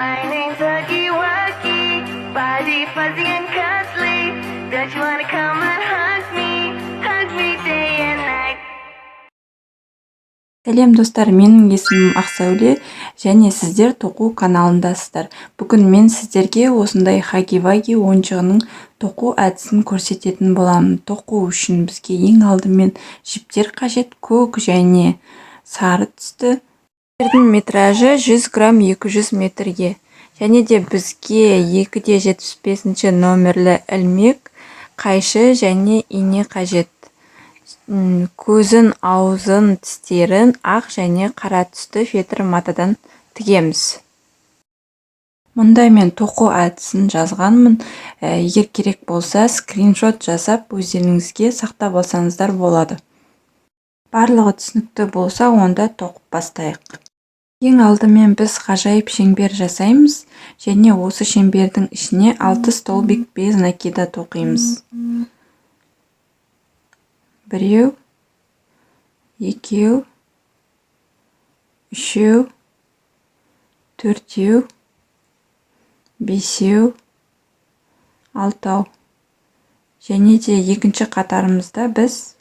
My name's Huggy Wuggy, body fuzzy and cuddly. Don't you wanna come and hug me, hug me day and night? Сәлем, достар! Менің есімім Ақсәуле және сіздер тоқу каналындасыздар. Бүгін мен сіздерге осындай Хаги-Ваги ойыншығының тоқу әдісін көрсететін боламын. Тоқу үшін бізге ең алдымен жіптер қажет: көк және сары түсті. Жіптердің метражы 100 грамм 200 метрге. Және де бізге 2,75 номерлі ілмек, қайшы және ине қажет. Көзін, аузын, тістерін ақ және қара түсті фетр матадан тігеміз. Мұнда мен тоқу әдісін жазғанмын. Егер керек болса, скриншот жасап, өздеріңізге сақтап алсаңыздар болады. Барлығы түсінікті болса, онда тоқып бастайық. Ең алдымен біз ғажайып шеңбер жасаймыз және осы шеңбердің ішіне 6 столбик без накида тоқимыз: біреу, екеу, үшеу, төртеу, бесеу, алтау. Және де екінші қатарымызда біз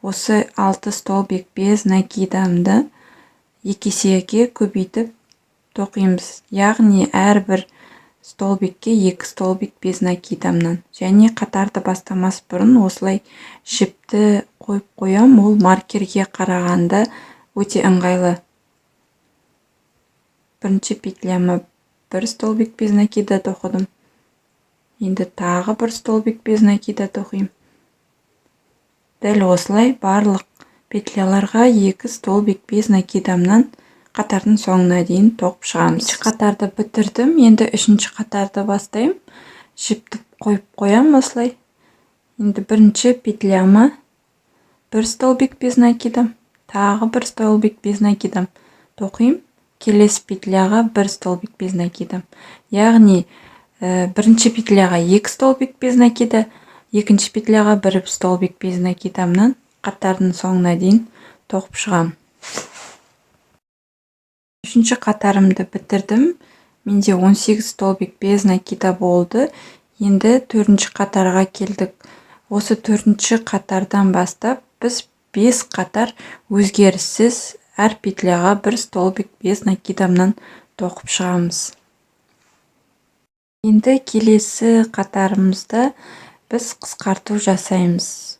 осы алты столбик без накидамды екі есеге көбейтіп тоқимыз, яғни әрбір столбикке екі столбик без накидамнан. Және қатарды бастамас бұрын осылай жіпті қойып қоям, ол маркерге қарағанда өте ыңғайлы. Бірінші петляма бір столбик без накида тоқыдым, енді тағы бір столбик без накида тоқимын. Дәл осылай барлық петляларға екі столбик без накидамнан қатардың соңына дейін тоқып шығамыз. Екінші қатарды бітірдім, енді үшінші қатарды бастаймын. Жіпті қойып қоямын осылай. Енді бірінші петляма бір столбик без накида, тағы бір столбик без накида тоқимын, келесі петляға бір столбик без накида. Яғни бірінші петляға екі столбик без накида, екінші петляға бір столбик без накидамнан қатардың соңына дейін тоқып шығамын. Үшінші қатарымды бітірдім, менде 18 столбик без накида болды. Енді төртінші қатарға келдік. Осы төртінші қатардан бастап біз бес қатар өзгеріссіз әр петляға бір столбик без накидамнан тоқып шығамыз. Енді келесі қатарымызда біз қысқарту жасаймыз: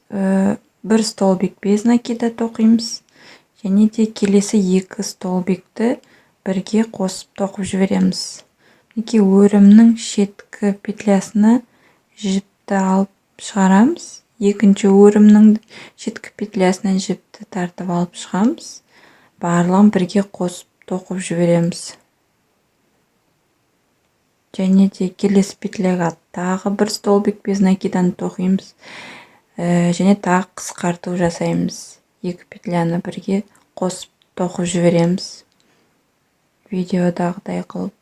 бір столбик без накида тоқимыз және де келесі екі столбикті бірге қосып тоқып жібереміз. Мінекей, өрімнің шеткі петлясына жіпті алып шығарамыз, екінші өрімнің шеткі петлясынан жіпті тартып алып шығамыз, барлығын бірге қосып тоқып жібереміз. Және де келесі петляға тағы бір столбик без накиданы тоқимыз және тағы қысқарту жасаймыз: екі петляны бірге қосып тоқып жібереміз, видеодағыдай қылып.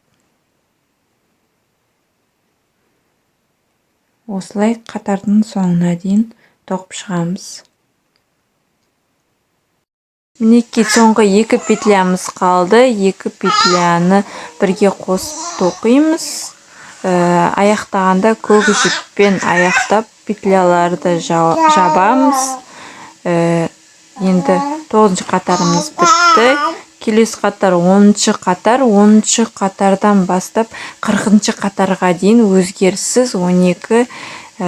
Осылай қатардың соңына дейін тоқып шығамыз. Мінекей, соңғы екі петлямыз қалды. Екі петляны бірге қосып тоқимыз. Аяқтағанда көк жіппен аяқтап, петляларды жабамыз. Енді тоғызыншы қатарымыз бітті. Келесі қатар 10-шы қатар. 10-шы қатардан бастап 40-шы қатарға дейін өзгеріссіз 12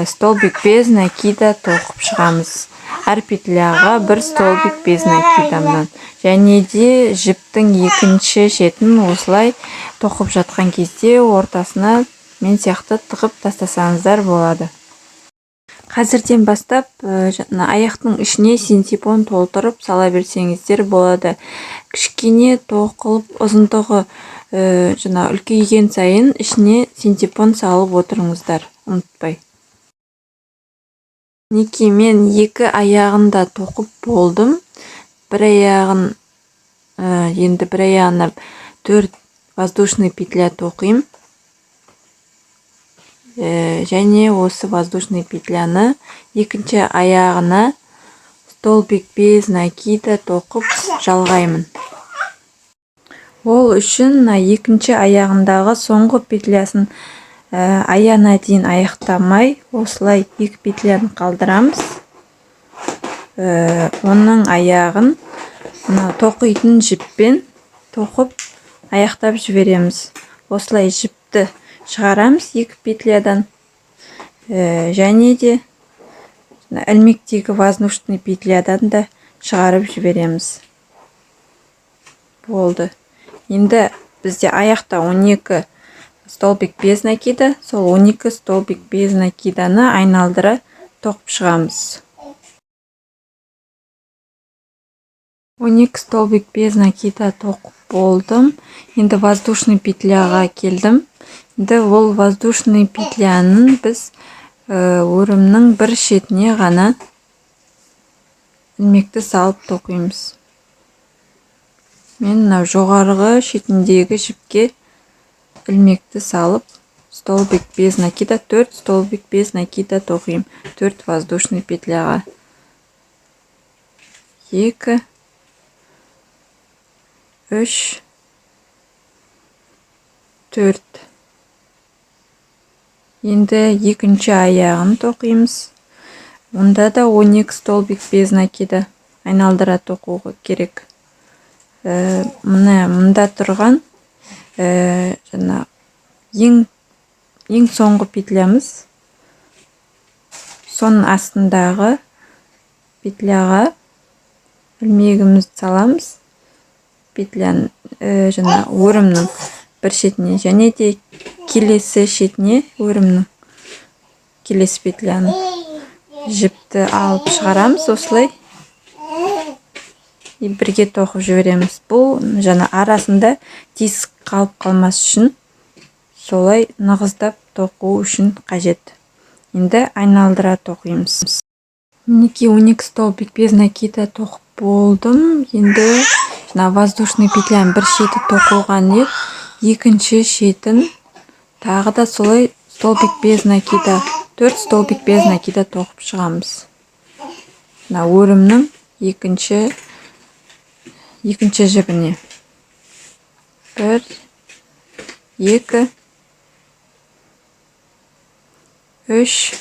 столбик без накида тоқып шығамыз, әр петляға бір столбик без накидамнан. Және де жіптің екінші шетін осылай тоқып жатқан кезде ортасына мен сияқты тығып тастасаңыздар болады. Қазірден бастап аяқтың ішіне синтепон толтырып сала берсеңіздер болады. Кішкене тоқылып, ұзындығы жаңа үлкейген сайын ішіне синтепон салып отырыңыздар, ұмытпай. Мінекей, мен екі аяғын да тоқып болдым. Бір аяғын енді бір аяғына төрт воздушный петля тоқимын және осы воздушный петляны екінші аяғына столбик без накида тоқып жалғаймын. Ол үшін мына екінші аяғындағы соңғы петлясын аяғына дейін аяқтамай, осылай екі петляны қалдырамыз. Оның аяғын мына тоқитын жіппен тоқып аяқтап жібереміз. Осылай жіпті шығарамыз екі петлядан. Және де ілмектегі воздушный петлядан да шығарып жібереміз. Болды. Енді бізде аяқта 12 столбик без накида, сол 12 столбик без накиданы айналдыра тоқып шығамыз. 12 столбик без накида тоқып болдым. Енді воздушный петляға келдім. Енді ол воздушный петляның біз өрімнің бір шетіне ғана ілмекті салып тоқимыз. Мен мына жоғарғы шетіндегі жіпке ілмекті салып столбик без накида, 4 столбик без накида тоқимын. 4 воздушный петляға. 2, 3, 4. Енді екінші аяғын тоқимыз. Онда да 12 столбик без накида айналдыра тоқуға керек. Мына мында тұрған жаңа ең соңғы петлямыз, соның астындағы петляға ілмегімізді саламыз. Петляның жаңа өрімнің бір шетіне және де келесі шетіне өрімнің келесі петляны жіпті алып шығарамыз осылай. И бірге тоқып жібереміз. Бұл жаңа арасында тесік қалып қалмас үшін солай нығыздап тоқу үшін қажет. Енді айналдыра тоқимыз. Мінекей 12 столбик без накида тоқып болдым. Енді жаңа воздушный петляның бір шеті тоқылған еді, екінші шетін тағы да солай столбик без накида, 4 столбик без накида тоқып шығамыз. Мына өрімнің екінші жібіне. 1, 2, 3,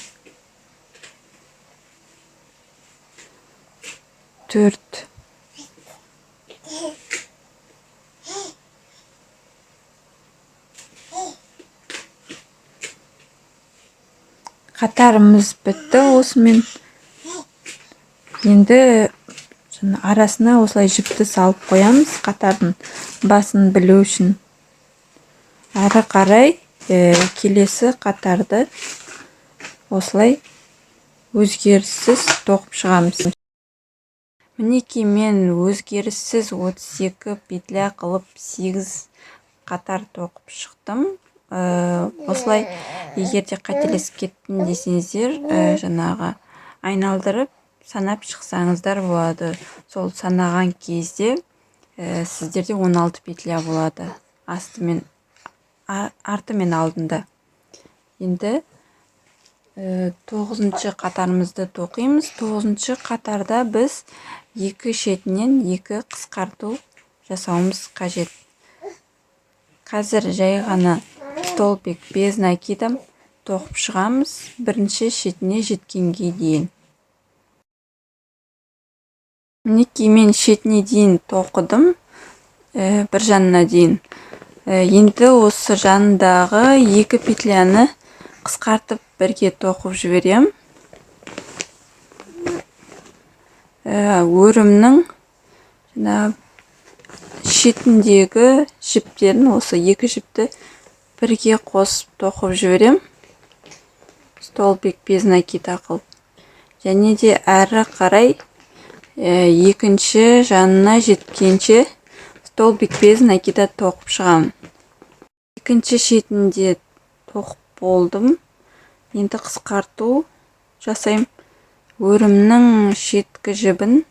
4. Қатарымыз бітті осымен. Енді арасына осылай жіпті салып қоямыз қатардың басын білу үшін. Әрі қарай келесі қатарды осылай өзгеріссіз тоқып шығамыз. Мінекей мен өзгеріссіз 32 петля қылып 8 қатар тоқып шықтым. Осылай егер де қателесіп кеттім десеңіздер, жаңағы айналдырып санап шықсаңыздар болады. Сол санаған кезде, сіздерде 16 петля болады арты мен алдында. Енді 9-шы қатарымызды тоқимыз. 9-шы қатарда біз екі шетінен екі қысқарту жасауымыз қажет. Қазір жай ғана столбик без накида тоқып шығамыз бірінші шетіне жеткенге дейін. Мінекей мен шетіне дейін тоқыдым, бір жанына дейін. Енді осы жанындағы екі петляны қысқартып бірге тоқып жіберем. Өрімнің жаңа шетіндегі жіптерін, осы екі жіпті бірге қосып тоқып жіберем. Столбик без накида қылып. Және де әрі қарай, екінші жанына жеткенше столбик без накида тоқып шығамын. Екінші шетінде тоқып болдым. Енді қысқарту жасаймын. Өрімнің шеткі жібін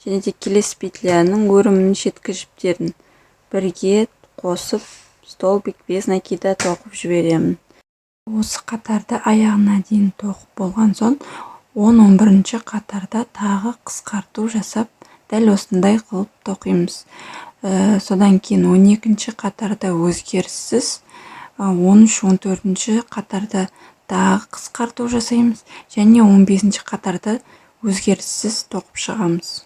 және де келесі петляның өрімнің шеткі жіптерін бірге қосып столбик без накида тоқып жіберемін. Осы қатарды аяғына дейін тоқып болған соң он бірінші қатарда тағы қысқарту жасап дәл осындай қылып тоқимыз. Содан кейін 12-ші қатарда өзгеріссіз, 13-14 қатарда тағы қысқарту жасаймыз және 15-ші қатарда өзгеріссіз тоқып шығамыз.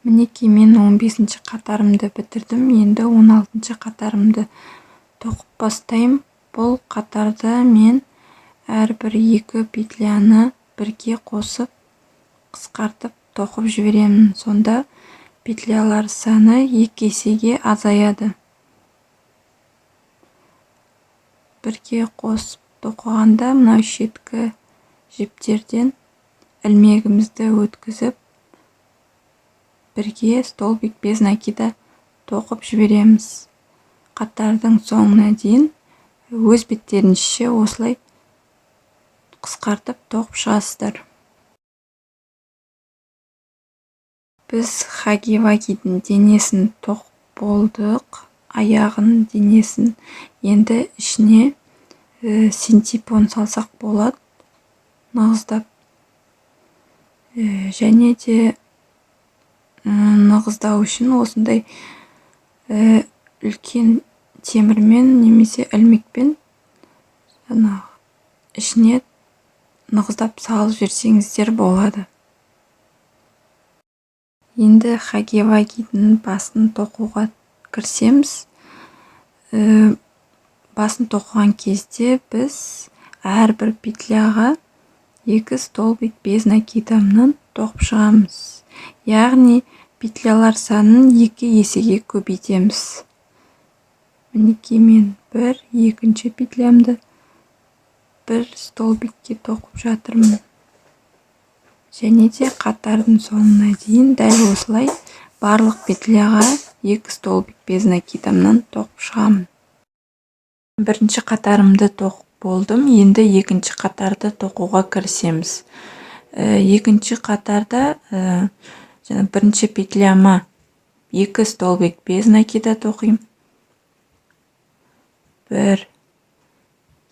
Мінекей, мен 15-ші қатарымды бітірдім. Енді 16-шы қатарымды тоқып бастаймын. Бұл қатарда мен әрбір 2 петляны бірге қосып қысқартып тоқып жіберемін. Сонда петлялар саны 2 есеге азаяды. Бірге қосып тоқығанда мынау шеткі жіптерден ілмегімізді өткізіп бірге столбик без накида тоқып жібереміз. Қатардың соңына дейін өз беттерінше осылай қысқартып тоқып шығасыздар. Біз Хаги-Вагидің денесін тоқып болдық, аяғын, денесін. Енді ішіне синтепон салсақ болады, нығыздап. Және де нығыздау үшін осындай үлкен темірмен немесе ілмекпен жаңағы ішіне нығыздап салып жіберсеңіздер болады. Енді Хаги-Вагидің басын тоқуға кірісеміз. Басын тоқыған кезде біз әрбір петляға 2 столбик без накидамнан тоқып шығамыз. Яғни петлялар санын 2 есеге көбейтеміз. Мінекей, мен бір, екінші петлямды бір столбикке тоқып жатырмын. Және де қатардың соңына дейін дәл осылай барлық петляға 2 столбик без накидамнан тоқып шығамын. Бірінші қатарымды тоқып болдым. Енді екінші қатарды тоқуға кірісеміз. Екінші қатарда жаңа бірінші петляма 2 столбик без накида тоқимын. 1,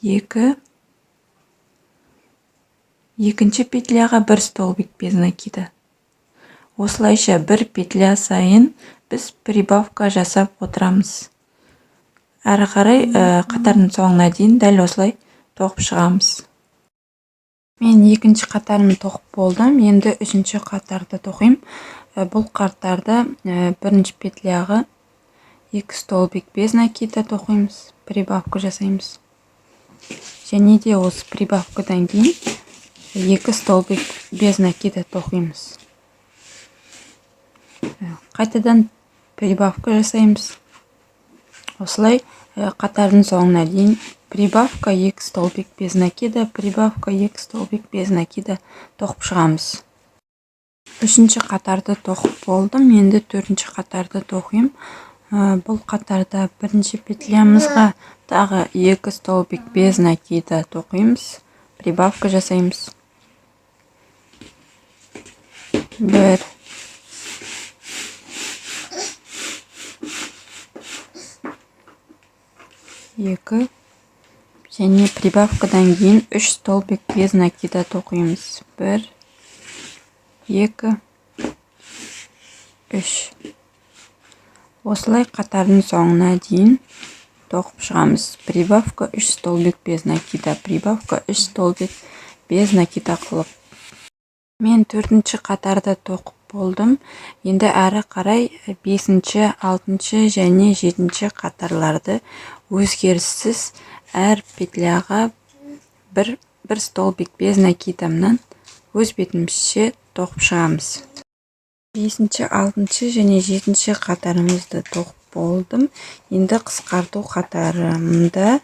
2, екінші петляға 1 столбик без накида. Осылайша бір петля сайын біз прибавка жасап отырамыз. Әрі қарай қатардың соңына дейін дәл осылай тоқып шығамыз. Мен екінші қатарымды тоқып болдым. Енді үшінші қатарды тоқимын. Бұл қатарда бірінші петляға 2 столбик без накида тоқимыз, прибавка жасаймыз. Және де осы прибавкадан кейін 2 столбик без накида тоқимыз. Қайтадан прибавка жасаймыз. Осылай қатардың соңына дейін прибавка 2 столбик без накида, прибавка 2 столбик без накида тоқып шығамыз. Үшінші қатарды тоқып болдым. Енді төртінші қатарды тоқимын. Бұл қатарда бірінші петлямызға тағы 2 столбик без накида тоқимыз, прибавка жасаймыз. 1, 2 және прибавкадан кейін 3 столбик без накида тоқимыз. 1, 2, 3. Осылай қатардың соңына дейін тоқып шығамыз. Прибавка 3 столбик без накида, прибавка 3 столбик без накида қылып. Мен төртінші қатарды тоқып болдым. Енді әрі қарай 5-ші, 6-шы және 7-ші қатарларды өзгеріссіз әр петляға бір столбик без накидамнан өз бетімізше тоқып шығамыз. 5-ші, 6-шы және 7-ші қатарымызды тоқып болдым. Енді қысқарту қатарымда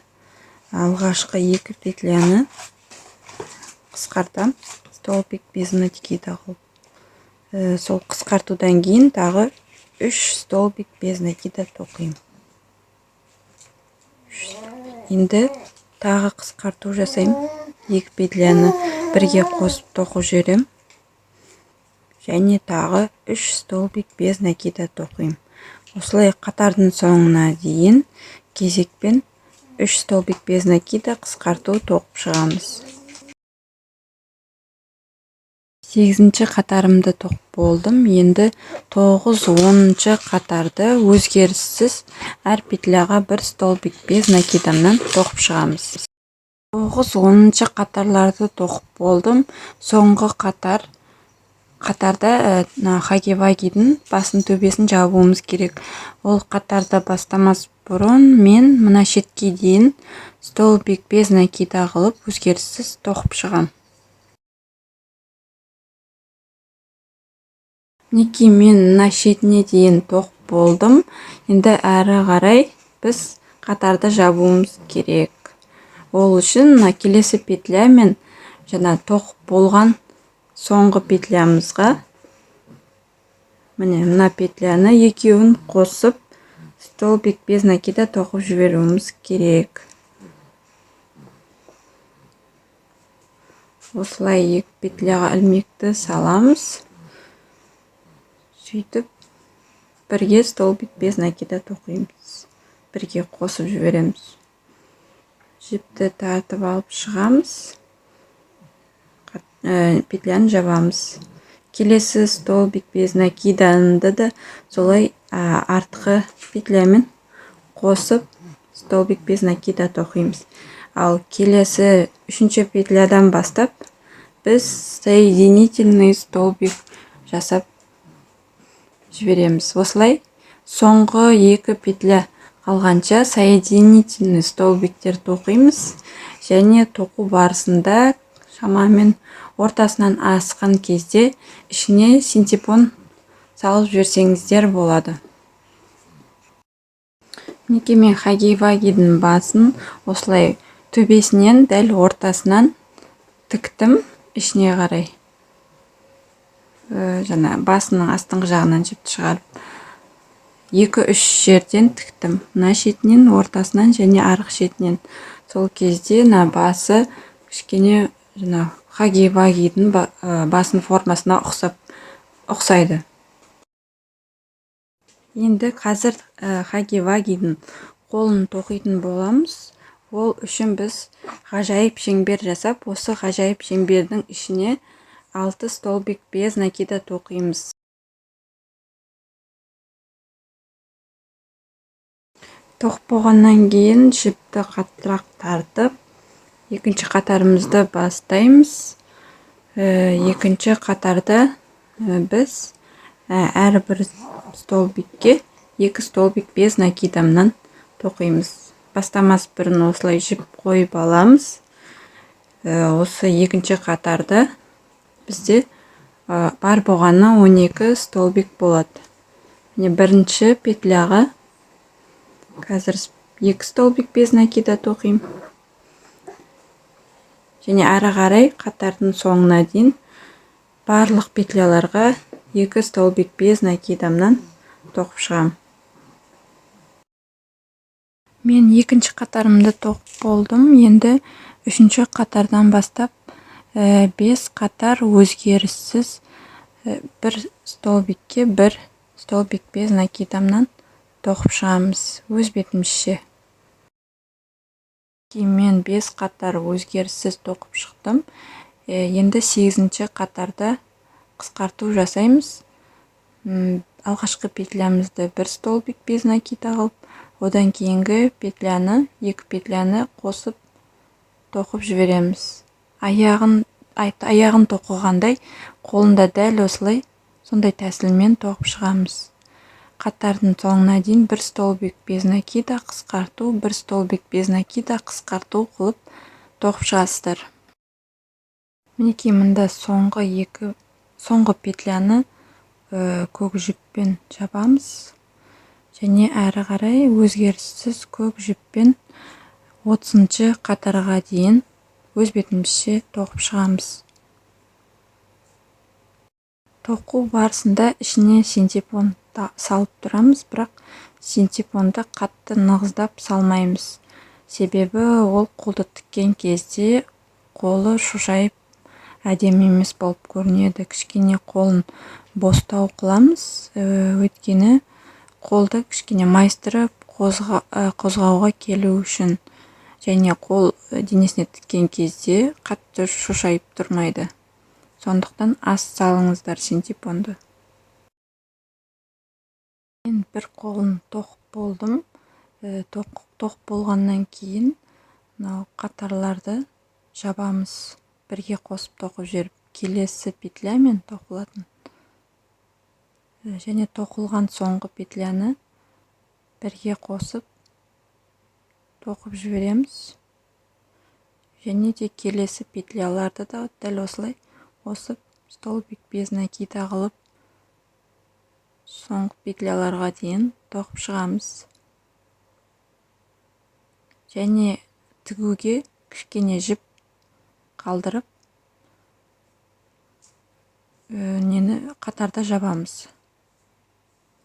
алғашқы 2 петляны қысқартам, столбик без накида қылып. Сол қысқартудан кейін тағы 3 столбик без накида тоқимын. Енді тағы қысқарту жасаймын. 2 петляны бірге қосып тоқып жіберемін. Және тағы 3 столбик без накида тоқимын. Осылай қатардың соңына дейін кезекпен 3 столбик без накида қысқарту тоқып шығамыз. 8-ші қатарымды тоқып болдым. Енді 9-10 қатарды өзгеріссіз әр петляға бір столбик без накидамнан тоқып шығамыз. 9-10 қатарларды тоқып болдым. Соңғы қатарда хаги-вагидің басын төбесін жабуымыз керек. Ол қатарды бастамас бұрын мен мына шетке дейін столбик без накида қылып өзгеріссіз тоқып шығам. Мінекей мен мына шетіне дейін тоқып болдым. Енді әрі қарай біз қатарды жабуымыз керек. Ол үшін мына келесі петля мен жаңа тоқып болған соңғы петлямызға міне мына петляны екеуін қосып столбик без накида тоқып жіберуіміз керек. Осылай екі петляға ілмекті саламыз. Сөйтіп бірге столбик без накида тоқимыз. Бірге қосып жібереміз. Жіпті тартып алып шығамыз. Петляны жабамыз. Келесі столбик без накиданы да солай артқы петлямен қосып столбик без накида тоқимыз. Ал келесі үшінші петлядан бастап біз соединительный столбик жасап жібереміз. Осылай соңғы екі петля қалғанша соединительный столбиктер тоқимыз және тоқу барысында шамамен ортасынан асқан кезде ішіне синтепон салып жіберсеңіздер болады. Мінекей мен хаги-вагидің басын осылай төбесінен дәл ортасынан тіктім ішіне қарай. Жаңа басының астыңғы жағынан жіпті шығарып 2-3 жерден тіктім. Мына шетінен, ортасынан және арғы шетінен. Сол кезде мына басы кішкене жаңа хаги-вагидің басының формасына ұқсайды. Енді қазір хаги-вагидің қолын тоқитын боламыз. Ол үшін біз ғажайып шеңбер жасап, осы ғажайып шеңбердің ішіне 6 столбик без накида тоқимыз. Тоқып болғаннан кейін жіпті қаттырақ тартып, екінші қатарымызды бастаймыз. Екінші қатарда біз әрбір столбикке 2 столбик без накидамнан тоқимыз. Бастамас бұрын осылай жіп қойып аламыз. Осы екінші қатарда бізде бар болғаны 12 столбик болады. Міне бірінші петляға қазір 2 столбик без накида тоқимын. Және ары қарай қатардың соңына дейін барлық петляларға 2 столбик без накидамнан тоқып шығамын. Мен екінші қатарымды тоқып болдым. Енді үшінші қатардан бастап 5 қатар өзгеріссіз бір столбикке бір столбик без накидамнан тоқып шығамыз өз бетімізше. Кейін мен 5 қатар өзгеріссіз тоқып шықтым. Енді 8-ші қатарда қысқарту жасаймыз. Алғашқы петлямызды бір столбик без накида қылып, одан кейінгі петляны, 2 петляны қосып тоқып жібереміз. Аяғын тоқығандай қолында дәл осылай сондай тәсілмен тоқып шығамыз. Қатардың соңына дейін бір столбик без накида қысқарту, бір столбик без накида қысқарту қылып тоқып шығасыздар. Мінекей мында соңғы петляны көк жіппен жабамыз. Және әрі қарай өзгеріссіз көк жіппен 30-шы қатарға дейін өз бетімізше тоқып шығамыз. Тоқу барысында ішіне синтепон салып тұрамыз, бірақ синтепонды қатты нығыздап салмаймыз. Себебі ол қолды тіккен кезде қолы шошайып әдемі емес болып көрінеді. Кішкене қолын бостау қыламыз, өйткені қолды кішкене майыстырып қозғауға келу үшін және қол денесіне тіккен кезде қатты шошайып тұрмайды. Сондықтан аз салыңыздар синтепонды. Мен бір қолын тоқып болдым. Тоқып болғаннан кейін мынау қатарларды жабамыз. Бірге қосып тоқып жіберіп, келесі петлямен тоқылатын. Және тоқылған соңғы петляны бірге қосып тоқып жібереміз. Және де келесі петляларды да дәл осылай қосып, столбик без накида қылып соңғы петляларға дейін тоқып шығамыз. Және тігуге кішкене жіп қалдырып, нені қатарда жабамыз.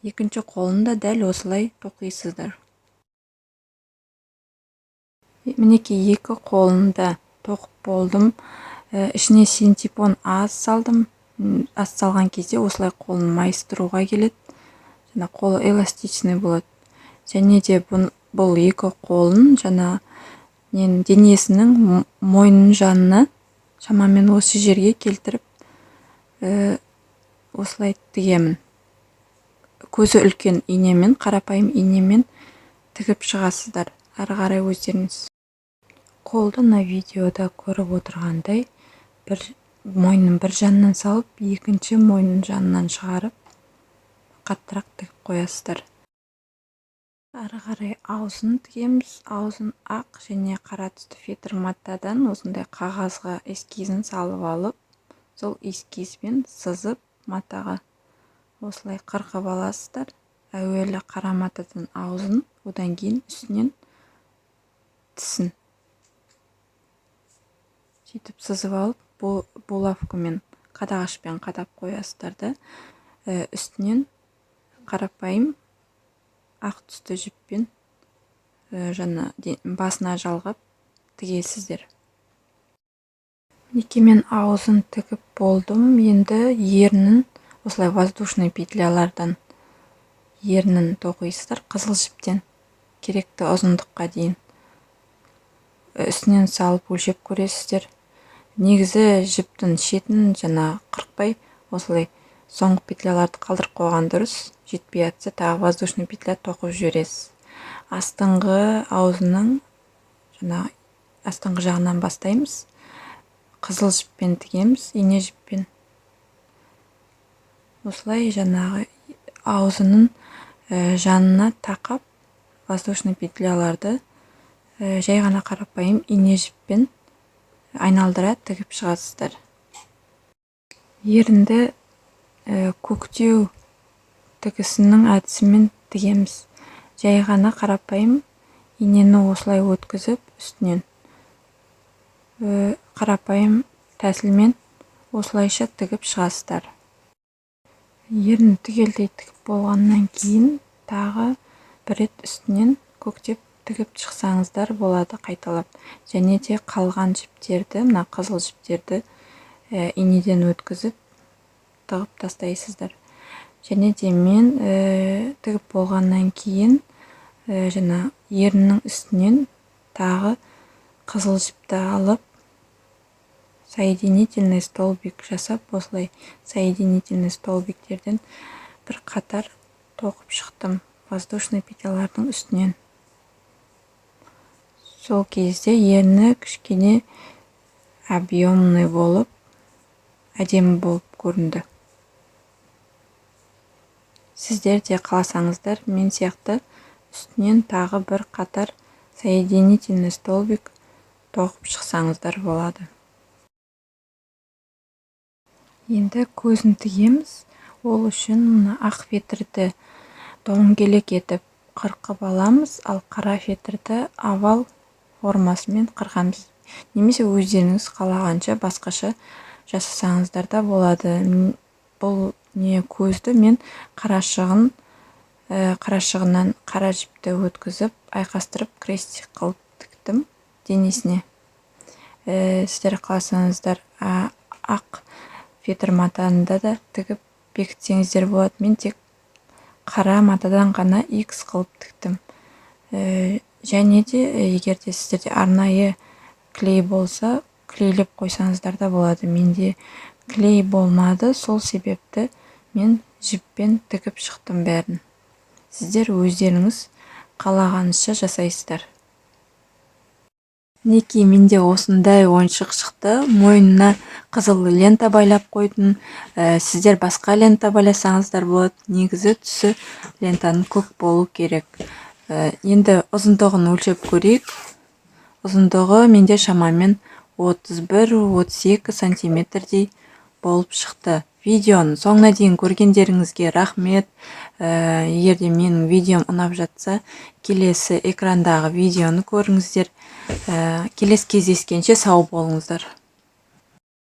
Екінші қолын да дәл осылай тоқисыздар. Мінекей, екі қолын да тоқып болдым. Ішіне синтепон аз салдым. Аз салған кезде осылай қолын майыстыруға келеді. Жаңа қолы эластичный болады. Және де бұл екі қолын жаңа денесінің мойнының жанына шамамен осы жерге келтіріп, осылай тігемін. Көзі үлкен инемен, қарапайым инемен тігіп шығасыздар. Ары қарай өздеріңіз. Қолды мына видеода көріп отырғандай бір мойнын бір жанынан салып, екінші мойнын жанынан шығарып, қаттырақ тігіп қоясыздар. Ары қарай аузын тігеміз. Аузын ақ және қара түсті фетр матадан осындай қағазға эскизін салып алып, сол эскизбен сызып матаға осылай қырқып аласыздар. Әуелі қара матадан аузын, одан кейін үстінен тісін. Сөйтіп сызып алып, булавкамен, қадағашпен қадап қоясыздар да, үстінен қарапайым ақ түсті жіппен, жаңа басына жалғап тігесіздер. Мінекей, мен аузын тігіп болдым. Енді ернін осылай воздушный петлялардан ернін тоқисыздар, қызыл жіптен керекті ұзындыққа дейін. Үстінен салып өлшеп көресіздер. Негізі жіптің шетін жаңа қырықпай осылай соңғы петляларды қалдырып қойған дұрыс. Жетпей жатса тағы воздушный петля тоқып жібересіз. Астыңғы аузының жаңа астыңғы жағынан бастаймыз. Қызыл жіппен тігеміз, ине жіппен. Осылай жаңағы аузының жанына тақап воздушный петляларды жай ғана қарапайым ине жіппен айналдыра тігіп шығасыздар. Ерінді көктеу тігісінің әдісімен тігеміз. Жай ғана қарапайым инені осылай өткізіп, үстінен қарапайым тәсілмен осылайша тігіп шығасыздар. Ерін түгелдей тігіп болғаннан кейін тағы бір рет үстінен көктеп тігіп шықсаңыздар болады қайталап. Және де қалған жіптерді, мына қызыл жіптерді инеден өткізіп тығып тастайсыздар. Және де мен тігіп болғаннан кейін жаңа еріннің үстінен тағы қызыл жіпті алып соединительный столбик жасап, осылай соединительный столбиктерден бір қатар тоқып шықтым воздушный петлялардың үстінен. Сол кезде ерні кішкене объемный болып, әдемі болып көрінді. Сіздер де қаласаңыздар, мен сияқты үстінен тағы бір қатар соединительный столбик тоқып шықсаңыздар болады. Енді көзін тігеміз. Ол үшін мына ақ фетрді дөңгелек етіп қырқып аламыз, ал қара фетрді овал формасымен қырқамыз. Немесе өздеріңіз қалағанша басқаша жасасаңыздар да болады. Бұл не көзді мен қарашығынан қара жіпті өткізіп, айқастырып крестик қылып тіктім денесіне. Сіздер қаласаңыздар ақ фетр матаны да тігіп бекітсеңіздер болады. Мен тек қара матадан ғана X қылып тіктім. Және де егер де сіздерде арнайы клей болса, клейлеп қойсаңыздар да болады. Менде Клей болмады, сол себепті мен жіппен тігіп шықтым бәрін. Сіздер өздеріңіз қалағанша жасайсыздар. Мінекей, менде осындай ойыншық шықты. Мойнына қызыл лента байлап қойдым. Сіздер басқа лента байласаңыздар болады. Негізі түсі лентаның көк болу керек. Енді ұзындығын өлшеп көрейік. Ұзындығы менде шамамен 31-32 сантиметрдей болып шықты. Видеоның соңына дейін көргендеріңізге рахмет. Егер де менің видеом ұнап жатса, келесі экрандағы видеоны көріңіздер. Келесі кездескенше сау болыңыздар.